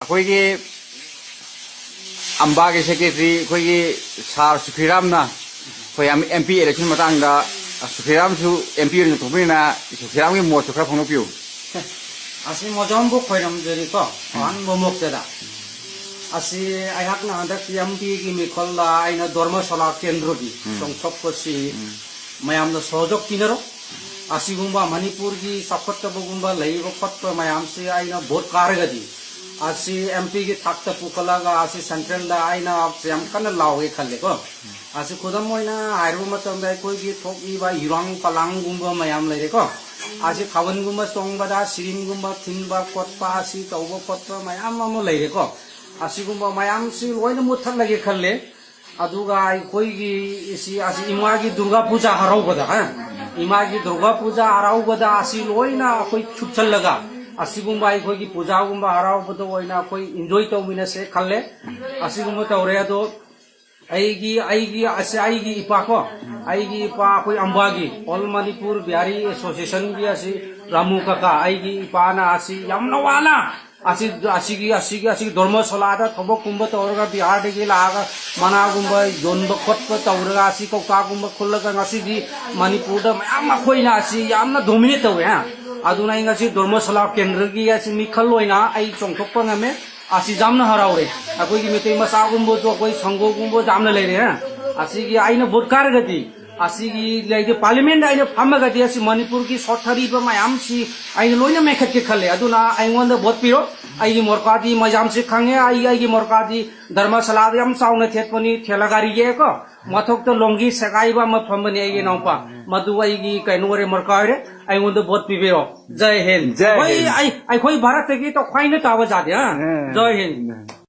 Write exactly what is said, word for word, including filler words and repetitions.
ꯑꯩꯈꯣꯏꯒꯤ ꯑꯝꯕꯥꯒꯤ ꯁꯦꯀ꯭ꯔꯦꯇꯔꯤ ꯑꯩꯈꯣꯏꯒꯤ ꯁꯥꯔ ꯁꯨꯈ꯭ꯔꯤꯔꯥꯝꯅ ꯑꯩꯈꯣꯏ ꯑꯦꯝ ꯄꯤ ꯏꯂꯦꯛꯁꯟ ꯃꯇꯥꯡꯗ, ꯁꯨꯈ꯭ꯔꯤꯔꯥꯝꯁꯨ ꯑꯦꯝ ꯄꯤ ꯑꯣꯏꯅ ꯊꯣꯛꯄꯅꯤꯅ ꯁꯨꯈ꯭ꯔꯤꯔꯥꯝꯒꯤ ꯃꯣꯠꯁꯨ ꯈꯔ ꯐꯣꯡꯗꯣꯛꯄꯤꯌꯨ꯫ ꯑꯁꯤ ꯃꯣꯖꯥꯝꯕꯨ ꯈꯣꯏꯔꯝꯖꯔꯤꯀꯣ꯫ ꯑꯍꯥꯟꯕ ꯃꯛꯇꯗ ꯑꯁꯤ ꯑꯩꯍꯥꯛꯅ ꯍꯟꯗꯛ ꯑꯦꯝ ꯄꯤꯒꯤ ꯃꯤꯈꯜꯗ ꯑꯩꯅ ꯙꯔꯃꯁꯥꯂꯥ ꯀꯦꯟꯗ꯭ꯔꯒꯤ ꯎꯝ꯫ ꯆꯣꯡꯊꯣꯛꯄꯁꯤ ꯎꯝ꯫ ꯃꯌꯥꯝꯅ ꯁꯍꯖꯣꯛ ꯄꯤꯅꯔꯣ꯫ ꯑꯁꯤꯒꯨꯝꯕ ꯃꯅꯤꯄꯨꯔꯒꯤ ꯆꯥꯎꯈꯠꯇꯕꯒꯨꯝꯕ ꯂꯩꯕ ꯈꯣꯠꯄ ꯃꯌꯥꯝꯁꯤ ꯑꯩꯅ ꯚꯣꯠ ꯀꯥꯔꯒꯗꯤ ꯑꯁꯤ ꯑꯦꯝ ꯄꯤꯒꯤ ꯊꯥꯛꯇ ꯄꯨꯈꯠꯂꯒ ꯑꯁꯤ ꯁꯦꯟꯇ꯭ꯔꯦꯜꯗ ꯑꯩꯅ ꯌꯥꯝ ꯀꯟꯅ ꯂꯥꯎꯒꯦ ꯈꯜꯂꯦꯀꯣ꯫ ꯑꯁꯤ ꯈꯨꯗꯝ ꯑꯣꯏꯅ ꯍꯥꯏꯔꯨꯕ ꯃꯇꯝꯗ ꯑꯩꯈꯣꯏꯒꯤ ꯊꯣꯛꯂꯤꯕ ꯏꯔꯥꯡ ꯄꯂꯥꯡꯒꯨꯝꯕ ꯃꯌꯥꯝ ꯂꯩꯔꯦꯀꯣ꯫ ꯑꯁꯤ ꯊꯥꯕꯜꯒꯨꯝꯕ ꯆꯣꯡꯕꯗ ꯁꯤꯔꯤꯟꯒꯨꯝꯕ ꯊꯤꯟꯕ ꯈꯣꯠꯄ ꯑꯁꯤ ꯇꯧꯕ ꯈꯣꯠꯄ ꯃꯌꯥꯝ ꯑꯃ ꯂꯩꯔꯦꯀꯣ꯫ ꯑꯁꯤꯒꯨꯝꯕ ꯃꯌꯥꯝꯁꯤ ꯂꯣꯏꯅ ꯃꯨꯠꯊꯠꯂꯒꯦ ꯈꯜꯂꯦ꯫ ꯑꯗꯨꯒ ꯑꯩꯈꯣꯏꯒꯤ ꯁꯤ ꯑꯁꯤ ꯏꯃꯥꯒꯤ ꯗꯨꯔꯒꯥ ꯄꯨꯖꯥ ꯍꯔꯥꯎꯕꯗ, ꯍꯥ? ꯏꯃꯥꯒꯤ ꯗꯨꯔꯒꯥ ꯄꯨꯖꯥ ꯍꯔꯥꯎꯕꯗ ꯑꯁꯤ ꯂꯣꯏꯅ ꯑꯩꯈꯣꯏ ꯆꯨꯞꯁꯜꯂꯒ ꯑꯁꯤꯒꯨꯝꯕ ꯑꯩꯈꯣꯏꯒꯤ ꯄꯨꯖꯥꯒꯨꯝꯕ ꯍꯔꯥꯎꯕꯗ ꯑꯣꯏꯅ ꯑꯩꯈꯣꯏ ꯏꯟꯖꯣꯏ ꯇꯧꯃꯤꯟꯅꯁꯦ ꯈꯜꯂꯦ꯫ ꯑꯁꯤꯒꯨꯝꯕ ꯇꯧꯔꯦ꯫ ꯑꯗꯣ ꯑꯩꯒꯤ, ꯑꯩꯒꯤ, ꯑꯁꯤ ꯑꯩꯒꯤ ꯏꯄꯥꯀꯣ, ꯑꯩꯒꯤ ꯏꯄꯥ ꯑꯩꯈꯣꯏ ꯑꯝꯕꯥꯒꯤ All Manipur Bihari Associationꯒꯤ ꯑꯁꯤ ꯔꯥꯃꯨ ꯀꯀꯥ, ꯑꯩꯒꯤ ꯏꯄꯥꯅ ꯑꯁꯤ ꯌꯥꯝꯅ ꯋꯥꯅ ꯑꯁꯤ, ꯑꯁꯤꯒꯤ, ꯑꯁꯤꯒꯤ, ꯑꯁꯤꯒꯤ ꯙꯔꯃꯁꯥꯂꯥꯗ ꯊꯕꯛꯀꯨꯝꯕ ꯇꯧꯔꯒ ꯕꯤꯍꯥꯔꯗꯒꯤ ꯂꯥꯛꯑꯒ ꯃꯅꯥꯒꯨꯝꯕ ꯌꯣꯟꯕ ꯈꯣꯠꯄ ꯇꯧꯔꯒ ꯑꯁꯤ ꯀꯧꯇꯥꯒꯨꯝꯕ ꯈꯨꯜꯂꯒ ꯉꯁꯤꯗꯤ ꯃꯅꯤꯄꯨꯔꯗ ꯃꯌꯥꯝ ꯑꯩꯈꯣꯏꯅ ꯑꯁꯤ ꯌꯥꯝꯅ ꯗꯣꯃꯤꯅꯦꯠ ꯇꯧꯋꯦ, ꯍꯥ꯫ ꯑꯗꯨꯅ ꯑꯩ ꯉꯁꯤ ꯙꯔꯃꯁꯥꯂꯥ ꯀꯦꯟꯗ꯭ꯔꯒꯤ ꯑꯁꯤ ꯃꯤꯈꯜ ꯑꯣꯏꯅ ꯑꯩ ꯆꯣꯡꯊꯣꯛꯄ ꯉꯝꯃꯦ꯫ ꯑꯁꯤ ꯌꯥꯝꯅ ꯍꯔꯥꯎꯔꯦ꯫ ꯑꯩꯈꯣꯏꯒꯤ ꯃꯩꯇꯩ ꯃꯆꯥꯒꯨꯝꯕꯁꯨ ꯑꯩꯈꯣꯏ ꯁꯪꯒꯣꯒꯨꯝꯕ ꯌꯥꯝꯅ ꯂꯩꯔꯦ, ꯍꯥ꯫ ꯑꯁꯤꯒꯤ ꯑꯩꯅ ꯚꯣꯠ ꯀꯥꯔꯒꯗꯤ ꯑꯁꯤꯒꯤ ꯂꯩꯔꯤꯕ ꯄꯥꯔꯂꯤꯌꯥꯃꯦꯟꯗ ꯑꯩꯅ ꯐꯝꯃꯒꯗꯤ ꯑꯁꯤ ꯃꯅꯤꯄꯨꯔꯒꯤ ꯁꯣꯠꯊꯔꯤꯕ ꯃꯌꯥꯝꯁꯤ ꯑꯩꯅ ꯂꯣꯏꯅ ꯃꯦꯟꯈꯠꯀꯦ ꯈꯜꯂꯦ꯫ ꯑꯗꯨꯅ ꯑꯩꯉꯣꯟꯗ ꯚꯣꯠ ꯄꯤꯔꯣ꯫ ꯑꯩꯒꯤ ꯃꯣꯔꯀꯥꯗꯤ ꯃꯌꯥꯝꯁꯤ ꯈꯪꯉꯦ꯫ ꯑꯩ, ꯑꯩꯒꯤ ꯃꯣꯔꯀꯥꯗꯤ ꯙꯔꯃꯁꯥꯂꯥꯗ ꯌꯥꯝ ꯆꯥꯎꯅ ꯊꯦꯠꯄꯅꯤ, ꯊꯦꯂꯥ ꯒꯥꯔꯤꯒꯤꯀꯣ꯫ ꯃꯊꯛꯇ ꯂꯣꯡꯒꯤ ꯁꯦꯒꯥꯏꯕ ꯑꯃ ꯐꯝꯕꯅꯤ ꯑꯩꯒꯤ ꯏꯅꯥꯎꯄꯥ꯫ ꯃꯗꯨ ꯑꯩꯒꯤ ꯀꯩꯅꯣ ꯑꯣꯏꯔꯦ, ꯃꯣꯔꯀꯥ ꯑꯣꯏꯔꯦ꯫ ꯑꯩꯉꯣꯟꯗ ꯚꯣꯠ ꯄꯤꯕꯤꯔꯣ꯫ ꯖꯥꯏ ꯍꯤꯟꯗ꯫ ꯖꯥꯏ ꯑꯩꯈꯣꯏ, ꯍꯤꯟꯗ꯫ ꯑꯩ, ꯑꯩꯈꯣꯏ ꯚꯥꯔꯠꯇꯒꯤ ꯇꯣꯈꯥꯏꯅ ꯇꯥꯕ ꯖꯥꯠ, ꯍꯥ? ꯎꯝ꯫ ꯖꯥꯏ ꯍꯤꯟꯗ꯫